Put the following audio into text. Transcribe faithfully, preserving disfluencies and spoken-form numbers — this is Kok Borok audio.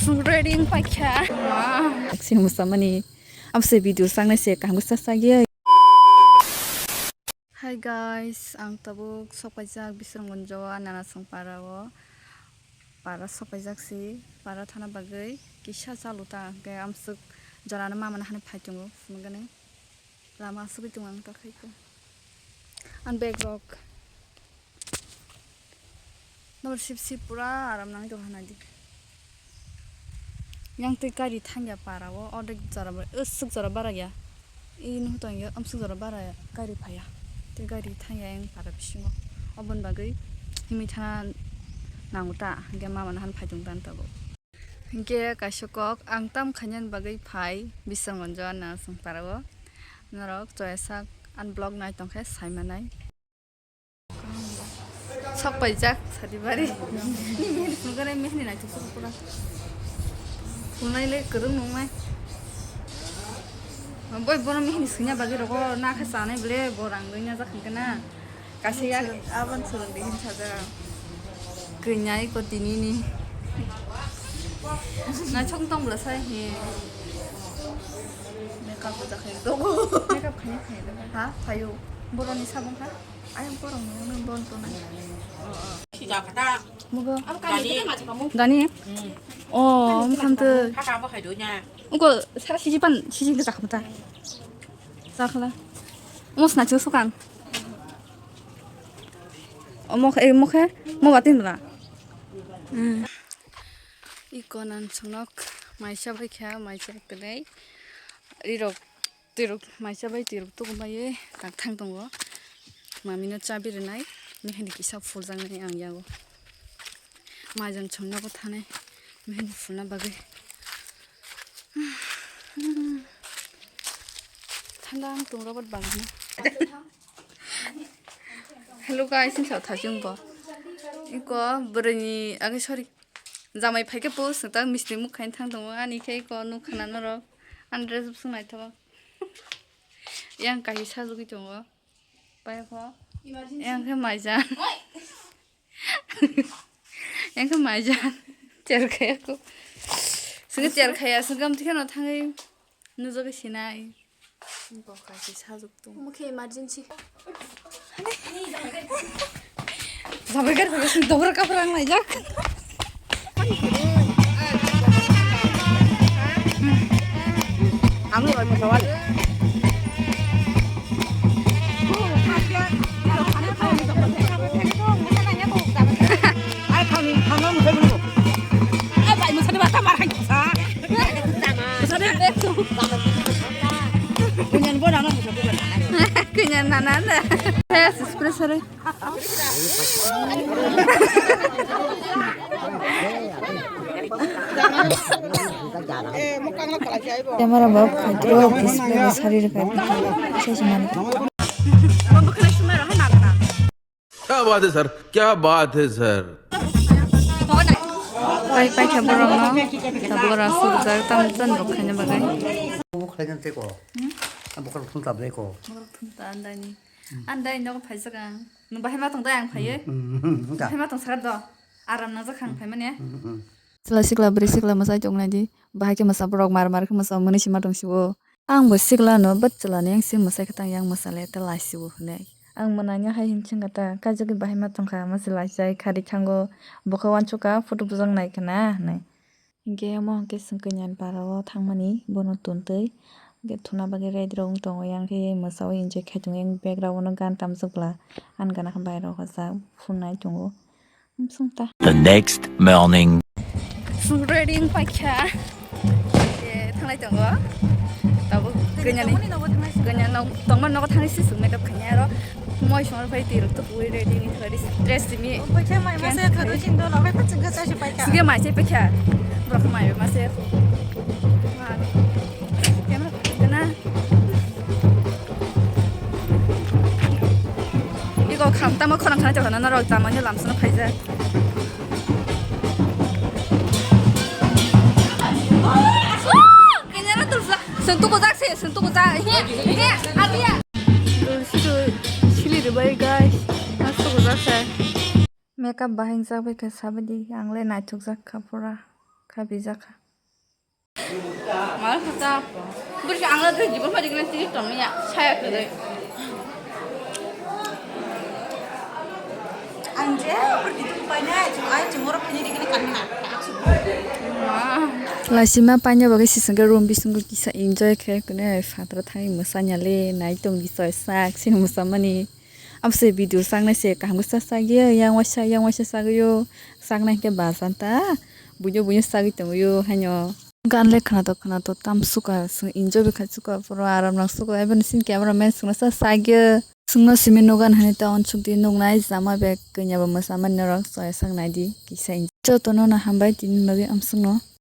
Ready wng paikha. Wow. Aksi musamani. Amse video sangnai se kaham sa sagya. Hi guys, ang tabuk sok paijak Bisramganj o Nanasong para o. Para sok paijak si, para thana bagwi kisa chalu ta, hwnkhe amswk jorano mama no hani phai tongo phunukgani. Lama asugwi tongo ang ta khaiko. Ang bag rok. Nor sip sip pura aram nang tong hana di. Yang twi gari thangya para o, ordek jora bai, aswk jora bara ya. I nuh tong ya, amswk jora bara ya, gari phaya. Tei gari thangya yang para bisingo. Oboni bagwi himwi thana nango ta, hwnkhe mama no han phai tong ta tabuk. Hwnkhe kaisa kok ang tam khainani bagwi phai Bisramganj o Nanasong para o. Norok choya sak ang vlog nai tongkhe sai manai. Sok paijak sadi bari. Ni mihini phunukgani mihini naituk sok pura. Phunai le kwrwng nungnai. Boi bono mihini swina bagwi rogo nakha chanai bole bo rang doi na jak hwnkhe na. Kaisa yak abon swrwng di hin sajak. Kwnai ko tinini. Naithok tong bwla sai hi. Makeup bo jakhai dogo. Makeup khaina khaina. Ha, phaio. Boroni sabong kha. Ayang korong nang bon to nang. Mugo. Dani? Oh, mukhan to. Ugo sara siji pan, siji ke jakha ta. Jakhala. Mos na chu sukan. Omo khe, omo khe, mo batin bla. Hmm. Iko nan sonok maisa bai kha, maisa twnai. Rirok, tirok, maisa bai tirok tukumbai tak thang tongo. Mami no chabi rwnai, mihini kisa phuljaknai ang yago. Maijan chomna bo thanai, mihini phulna bagwi. Thanda ang tongo rok bagwi. Hello guys, sing sao thajung bo. Iko bwrwini age sorry. Jamai phaikhe po swngta misti muk khaina thang tongo ani khe iko nuk khana norok. Ani dress bo swng naithogo. Yang kaisa sajagwi tongo. Pai kho. Yang khe maijan. Yang khe maijan. Cher khaya ko. Swngwi cher khaya swngwi amtwi kheno thangwi nujagwi sinai. Bo kaisa sajagwi tongo. Omo khe emergency. Jabai gar phaikhe sini dogra kapra ang laijak. Ang lo mo sawal. Ai thani thani mo sawal. Ai bai mo sawal ba tamar hai sa. Mo sawal. Kunyan bo nana mo sawal. Kunyan nana na. Saya spray sare. Camera bok khaitro display bo sari rwkha. Sesi mani. क्या बात है सर, क्या बात है sir. Pai pai khe borok no tabuk ora sukjak tam ton rok khaina bagwi. Bo khlaina tei ko. Bo khorok thum tabnai ko. Borok thum ta andani. Andai nogo phaijak ang. Nwng bahai ma tong dai ang phaiwi? Hmm, hmm, hmm, wngkha. Bahai ma tong sakha do. Aram nangjak ang phaimani. Hmm, hmm. Chwla sikla bwrwi sikla mwsai tong nai di. Bahai khe mwsa borok mar mar khe mwsa mwnwi sima tong sibo. Ang bo sikla no but chwla ni yang si mwsai khe tang yang mwsa le ta lai sibo hwnwi. Ang mwnai no hai hin chwng kha ta kaijagwi bahai ma tong kha mwsa lai chai khari thango. Bo khe uansuk kha photo bujak nai khna hwnwi. Hinkhe omo hinkhe chwng kwnyan para o thangmani bono tun twi. Hinkhe thuna bagwi ready rok wng tongo yang khe mwsa o enjoy khai tongo yang background o gan tamjak bwla ani gana khe bai rok hosa phunai tongo. Bwswng ta. The next morning. Chwng ready wng paikha. Thanglai tongo. Tabuk kanyani, kanya nok tongma nogo thangwi se chwng makeup khainai aro moi songor phai twi rok tubuwi ready wngwi thwlai dress simi. Omo khe mai masa ya khado chini dono, omo khe pachang khe chashi paikha. Sige mai se paikha. Borok mai masa ya. Camera kana. Iko kham tamo khorang khana tokana norok tamo ni lamsano phaijak. Kanyana tulsa. Sentuko jak se, sentuko jak. He, he, abiya. Situ sili ribai guys. Mas tuko jak se. Makeup bahai jak bai khe sabadi. Ang le naithok jak kha pura. Kha bijak kha. Mal kha ta. Bwrwi ang la dui jibon phai dikna tini tong ya. Saya kha dai. Ang je bwrwi duk pai na, chung ai chung oro phai dikna kan na. Laisima paina bagwi sisingke room bisingo kisa enjoy khe kune phataro thangwi mwsanya le nai tong di soi sak sini mwsamani. Amse video saknai se kaham khe sa sagwi yang waisa yang waisa sagwi o saknai khe bajan ta buino buino sagwi tongwi o haino. Gan le khwnato khwnato tam suka swng enjoy bwkha suka puro aram rang suka eboni sini camera man swngno sa sagwi o. Swngno simi nugan hani ta unsuk di nuknai jama bag kanya bo mwsamani norok soi saknai di kisa enjoy. Jotono no hambai tini bagwi amswkno.